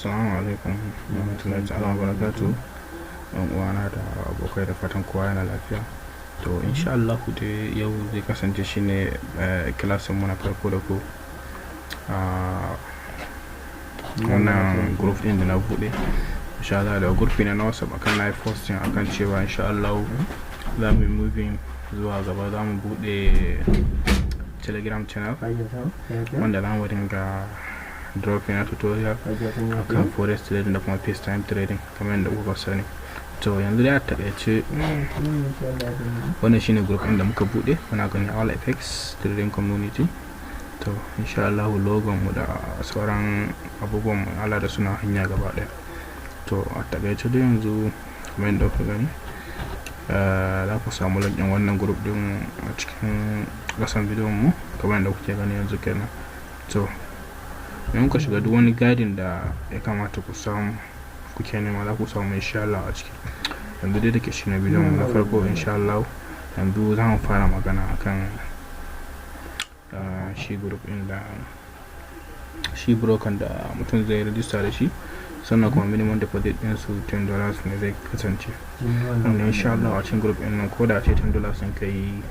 Assalamu alaikum warahmatullahi ta'ala wabarakatuh. Yan uwana da abokai, da fatan kowa yana lafiya. To, insha Allah dai yau zai kasance shine class mu na farko da ku a wannan group din da na bude. Insha Allah da group na WhatsApp akan live posting akan cewa insha Allah za mu yi moving zuwa gaba, za mu bude Telegram channel wanda za mu dinga dropping na tutorial akan forex trading da kuma first time trading kamar yadda kuka sani. To, yanzu dai a takaice wannan shine group ɗin da muka bude, muna gani, All FX Trading Community. To, insha Allah logon mu da sauran abubuwan mu Allah da suna hanya gaba ɗaya. To, a takaice dai yanzu kamar yadda kuka gani, za ku samu link ɗin wannan group ɗin a cikin ƙasan bidiyon mu kamar yadda kuke gani yanzu kenan. To, in kuka shiga, duk wani guiding da ya kamata ku samu, kuke nema, za ku samu insha Allah a ciki. Yanzu dai da ke shine bidiyon mu na farko, insha Allah yanzu za mu fara magana akan shi group ɗin da shi broker da mutum zai register da shi, sannan kuma minimum deposit ɗin su $10 ne zai kasance, wanda insha Allah a cikin group ɗin nan, ko da ce $10 sun kai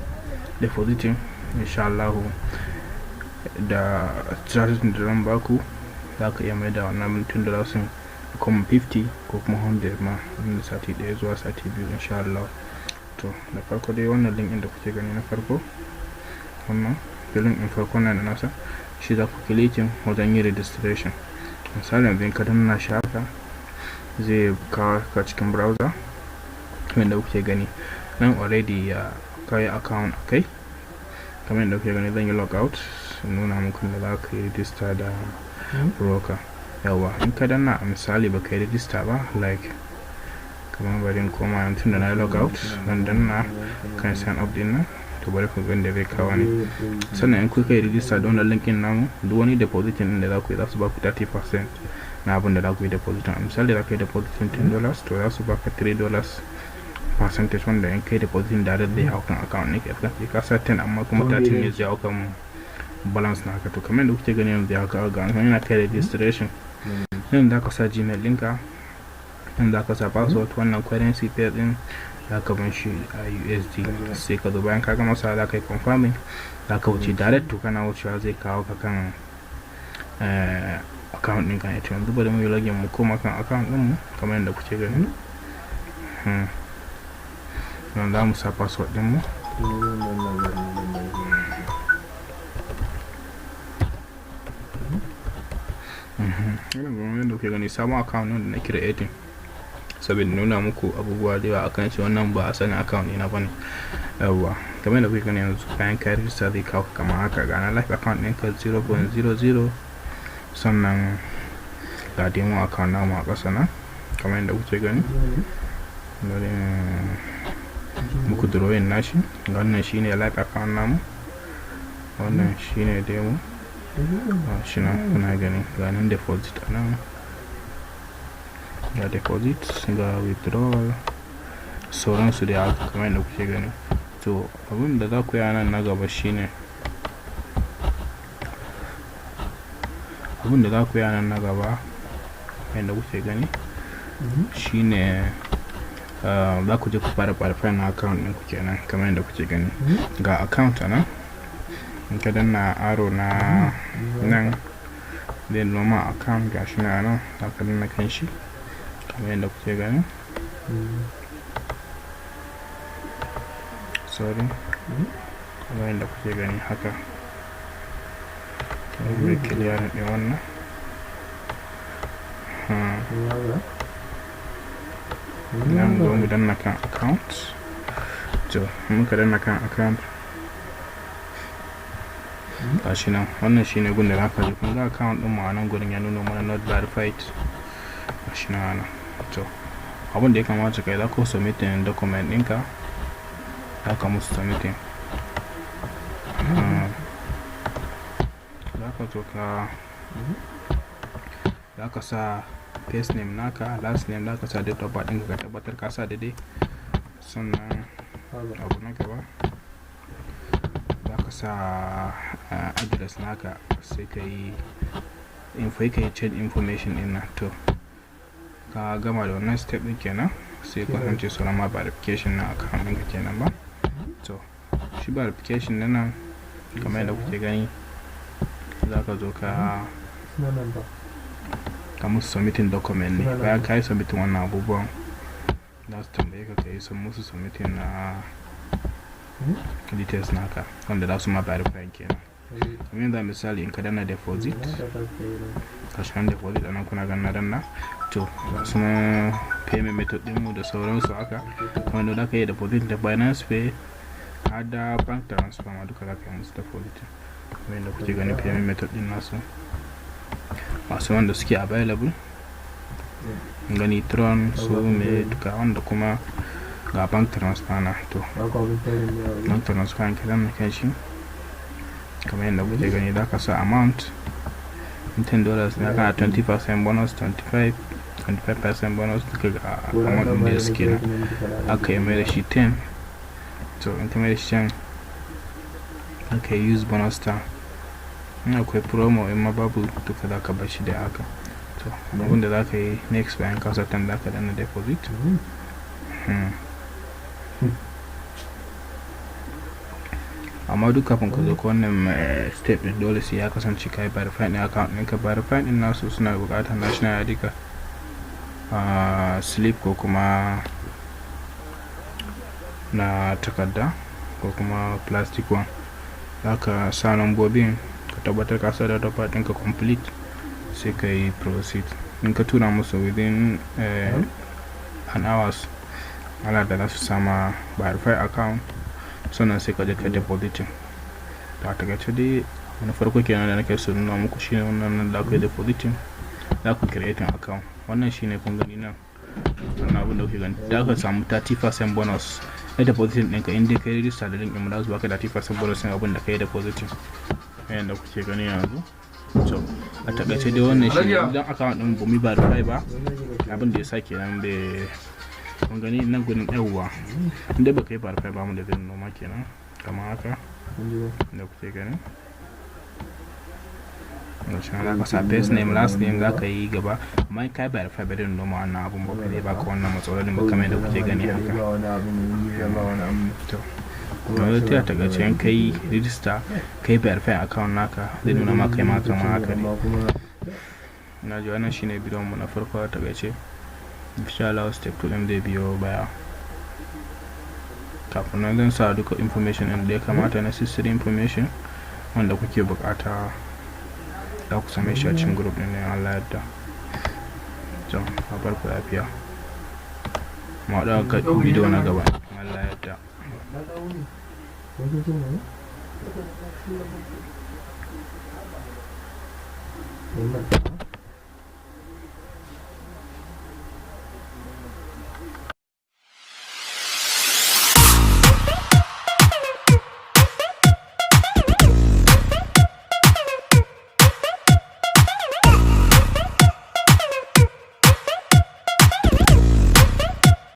depositing, insha Allah da strategy da zan baku za ka iya mai da wannan $10 ɗin kuma 50 ko kuma 100 ma inda sati ɗaya zuwa sati 2, insha Allah. To, da farko dai wannan link ɗin da kuke gani na farko, wannan da link ɗin farko na da nasa, shi za ku clicking wajen yin registration. Misali, yanzu in ka danna shi haka, zai kawo ka cikin browser kamar yadda kuke gani nan. Already ya kai account kai kamar yadda kuke gani. Zan yi log out in nuna muku da za ka yi register da broker. Yawa, in ka danna, a misali ba ka yi register ba, like kamar bari in koma yanzu da na yi log out, zan danna kan sign up din nan. To, bari ku gani da zai kawo ne. Sannan in kuka yi register da wannan link din namu, duk wani depositing din da za ku yi, za su ba ku 30% na abin da za ku yi depositing. A misali, za ka yi depositing $10, to za su baka $3 percentage, wanda in kai depositing direct zai hau kan account ne ka sa 10, amma kuma 30 ne zai hau kan balance naka. To, kamar yadda kuke gani yanzu ya kawo ga yana kai registration nan. Za ka sa Gmail ɗinka nan, za ka sa password. Wannan currency pair din za ka ban shi a USD. Sai ka zo, bayan ka gama sa, za ka yi confirming, za ka wuce direct. To, kana wucewa zai kawo ka kan account ɗinka ne. To, yanzu bari mu yi login mu koma kan account ɗin mu kamar yadda kuke gani. Nan za mu sa password ɗin mu. Wannan yadda kuke gani, sabon account ne da na creating saboda nuna muku abubuwa da yawa akan shi. Wannan ba asalin account ɗina bane. Yawwa, kamar yadda kuke gani yanzu, bayan ka register zai kawo kamar haka. Ga na live account ɗinka 0.00, sannan ga demo account namu a ƙasa nan kamar yadda kuke gani. Bari muku drawing nashi. Wannan shine live account namu, wannan shine demo shi nan kuna gani. Ga nan deposit a nan, ga deposit, ga withdrawal, sauransu da haka kamar yadda kuke gani. To, abin da za ku yi nan na gaba shine, abin da za ku yi nan na gaba yadda kuke gani shine, za ku je ku fara verify na account ɗinku kenan. Kamar yadda kuke gani, ga account a nan. In ka danna arrow na nan, zai noma account. Ga shi na nan, za ka danna kan shi kamar yadda kuke gani. Sorry, kamar yadda kuke gani haka zai clear ɗin wannan. Nan zo mu danna kan account. To, muka danna kan account, gashi nan. Wannan shine gun da zaka je. Kun ga account din mu a nan gurin ya nuna mana not verified, gashi nan nan. To, abin da ya kamata kai, za ka submitting document ɗinka, za ka musu submitting, za ka zo ka za ka sa first name naka, last name, za ka sa date of birth ɗinka, ka tabbatar ka sa daidai. Sannan abu na gaba, za ka sa address naka, sai ka yi Info ka yi change information din nan. To, ka gama da wannan step din kenan, sai kasance sauran ma verification na account ɗinka kenan ba. To, shi verification na nan, kamar yadda kuke gani, za ka zo ka musu submitting document ne. Bayan ka yi submitting wannan abubuwan, za su tambaye ka ka yi sun musu submitting na details naka wanda za su ma verify kenan. Kamar yanzu misali, in ka danna deposit, gashi nan deposit anan, kuna ganin na danna. To, suna payment method ɗinmu da sauransu haka, wanda za ka yi deposit da Binance Pay har da bank transfer ma, duka za ka yi musu deposit. Kamar yadda kuke gani, payment method ɗin nasu masu wanda suke available, gani Tron su me duka, wanda kuma ga bank transfer na. To, bank transfer ka danna kan shi, kamar yadda kuke gani, za ka sa amount in $10 ne, kana 20% bonus, 25, 25% bonus, duka ga amount ɗin da suke nan. Aka yi mai da shi 10. To, in ka mai da shi 10, aka yi use bonus star in akwai promo, in ma babu duka za ka bar shi da haka. To, abin da za ka yi next, bayan ka sa 10, za ka danna deposit. Amma duk kafin ka zo ka wannan step din, dole sai ya kasance ka yi verify din account ɗinka. Verify din nasu suna buƙatar national ID ka, slip ko kuma na takarda ko kuma plastic one. Za ka sa lambobin, ka tabbatar ka sa data ɗinka complete, sai ka yi proceed. In ka tura musu, within an hours ala da za su sama verify account, sannan sai ka je ka depositing. To, a takaice dai, wani farko kenan da nake so nuna muku shine wannan da aka yi depositing, za ku creating account. Wannan shine kun gani nan, wannan abin da kuke gani, da ka samu 30% bonus na depositing ɗinka. In dai ka yi register da link ɗin mu, za su baka 30% bonus ɗin abin da ka yi depositing, yadda kuke gani yanzu. So, a takaice dai, wannan shine. Idan account ɗin ba mu verify ba, abin da ya sa kenan bai, kun gani nan gudun yawwa, inda baka yi verify ba mu da zai noma kenan, kamar haka da kuke gani. Gashi nan, za ka sa first name, last name, za ka yi gaba. Amma in ka yi verify, bai da noma wannan abun ba, zai baka wannan matsalolin ba, kamar yadda kuke gani haka. To, yanzu ta takaice, in ka yi register, ka yi verify account naka, zai nuna ma kai ma kamar haka ne. Na ji wannan shine bidiyon mu na farko a takaice. Insha Allah step 2 ɗin zai biyo baya. Kafin nan zan sa duka information ɗin da ya kamata, necessary information wanda kuke bukata, za ku same shi a cikin group ɗin ne, Allah yadda. To, a bar ku lafiya, mu haɗu a bidiyo na gaba, Allah yadda. Wannan.